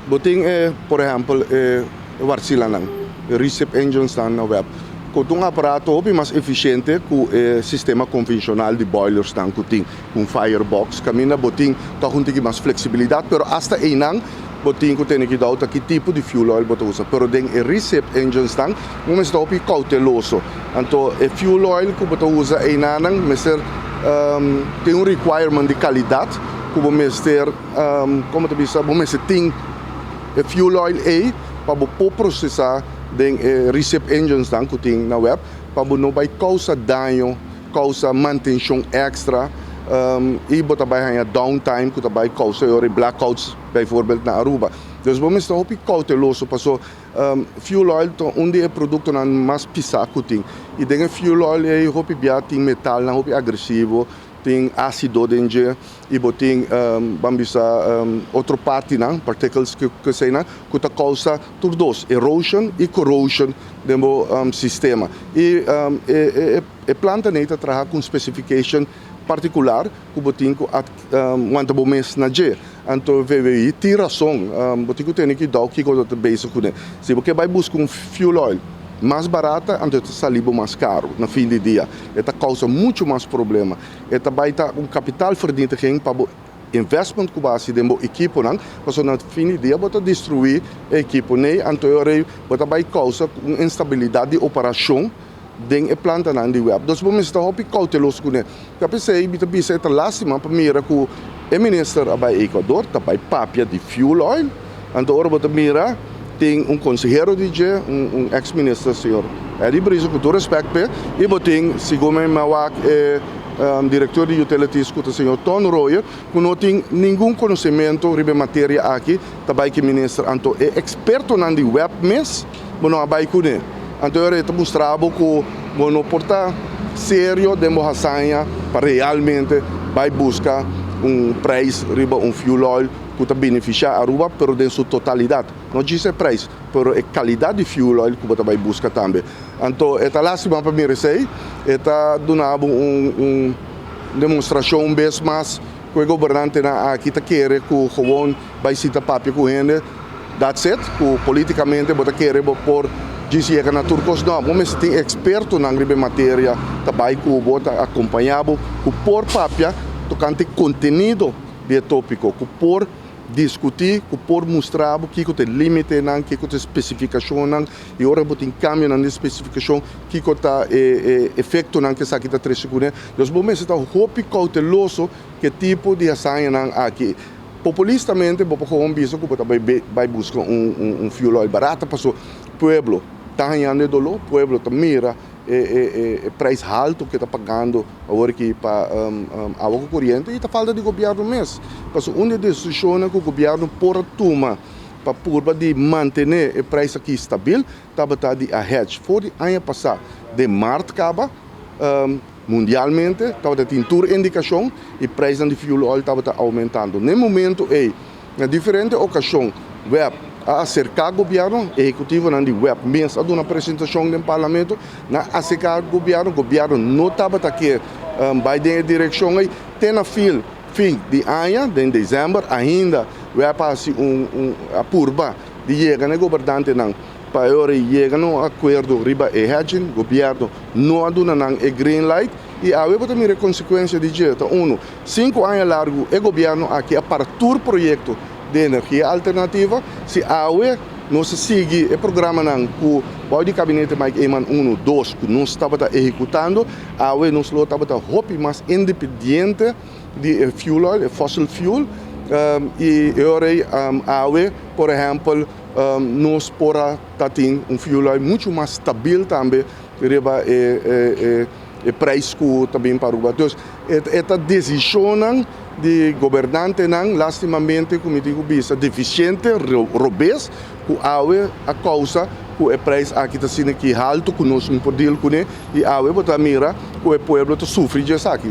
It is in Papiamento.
Bo tin e, por ehèmpel, e warsilanan, e recip enginesnan na web, ku ta un aparato hopi mas efisiente ku e sistema konvenshonal di boilersnan ku tin, ku un firebox, kaminda bo tin tòg un tiki mas fleksibilidat, pero asta einan bo tin ku tene kidou ta ki tipo di fuel oil bo ta usa. Pero den e recip enginesnan bo mester ta hopi kouteloso. Anto e fuel oil ku bo ta usa einanan mester tin un requirement di kalidat ku bo mester, komo ta bisa, bo mester tin e fuel oil ei pa bo por prosesá den e recip enginesnan ku tin na web pa bo no bai kousa daño, kousa mantenshon èkstra i bo ta bai haña downtime ku ta bai kousa e ora e blackouts bijvoorbeeld na Aruba. Dus bo mester hopi kouteloso paso Fuel oil ta un di e produktonan mas pisá ku tin. I den e fuel oil ei hopi bia tin metalnan hopi agresivo, tin ásido den dje i bo tin ban bisa otro partinan, particles ku eseinan, ku ta kousa tur dos, erosion i corrosion den bo sistema. I e plantanan ei ta traha ku un specification partikular ku bo tin ku wanta bo mes na dje. Anto VWI tin rason, bo tin ku tene kuidou kiko bo ta bezig kuné. Si bo ke bai buska un fuel oil mas barata, anto e ta sali bo mas karu na fin di dia. E ta kousa muchu mas problema. E ta bai ta un kapitaalvernietiging pa bo investment ku bo hasi den bo ekiponan, pasobra na fin di dia bo ta destruí e ekipo nei, anto e ora ei bo ta bai kousa un instabilidat di operashon den e plantanan di web. Dus bo mester ta hopi kouteloso kuné. Ta p'esei mi ta bisa e ta lastima pa mira ku e minister a bai Ecuador ta bai papia di fuel oil, anto ora bo ta mira tin un konsehero di dje, un ex minister señor Eddy Brizo ku tur respect p'e, i bo tin segun mi a wak e direktor di utilities ku ta señor Ton Royer ku no tin ningun konosementu riba e materia aki ta bai ku e minister. Anto e ekspertonan di web mes bo no a bai kuné. Anto e ora e ta mustra bo ku bo no por ta serio den bo hazaña pa realmente bai buska un prijs riba un fuel oil ku ta benefisiá Aruba, pero den su totalidat. No djis e prijs, pero e kalidat di fuel oil ku bo ta bai buska tambe. Anto e ta lastima pa mira esei. E ta duna bo un demostrashon un bes mas ku e gobernantenan aki ta kere ku gewoon bai sinta papia ku hende. That's it, ku politikamente bo ta kere bo por djis yega na tur kos. No, bo mester tin ekspertonan riba e materia ta bai ku bo, ta akompañá bo, ku por papia tokante kontenido di e tópiko, ku por diskutí, ku por mustra bo kiko ta e límitenan, kiko ta e spesifikashonnan, i ora bo tin kambionan di spesifikashon, kiko ta e efektonan ku esaki ta trese kuné. Dus bo mester ta hopi kouteloso ku e tipo di hazañanan aki. Populistamente bo por gewoon bisa ku bo ta bai bai buska un fuel oil barata paso pueblo ta hañando e doló, pueblo ta mira e e e prijs haltu ke ta pagando awor aki pa awa ku koriente i ta falta di gobièrnu mes. Paso un di e desishonnan ku gobièrnu por a tuma pa purba di mantené e prijs aki stabil tabata di a hedge. For di aña pasá den mart kaba. Mundialmente tabata tin tur indikashon i preisnan di fuel oil tabata oumentando. Na e momento ei, na diferente okashon web a aserká gobièrnu, ehekutivonan di web mes a duna presentashon den parlamento, nan a aserká gobièrnu, gobièrnu no tabata ke bai den e direkshon ei. Te na fil fin di aña, den desèmber, ainda web a hasi un a purba di yega na e gobernantenan Pa e ora yega na un akuerdo riba e hedging, gobièrnu no a duna nan e green light i awe bo ta mira e konsekuensia di dje. Ta unu, sinku aña largu e gobièrnu aki a para tur proyekto di energia alternativa. Si awe nos a sigui e programanan ku bou di kabinete Mike Eman unu, dos ku nos tabata ehekutando, awe nos lo tabata hopi mas independiente di e fuel oil, e fossil fuel, i e ora ei awe por ehèmpel, Nos por a ta tin un fuel oil muchu mas stabil tambe riba e prijs ku ta bin pa Aruba. Dus e ta desishonnan di gobernantenan lastimamente ku mi tin ku bisa defisiente, robes, ku awe a kousa ku e prijs aki ta asina ki haltu ku nos no por deal kuné i awe bo ta mira ku e pueblo ta sufri dje esaki.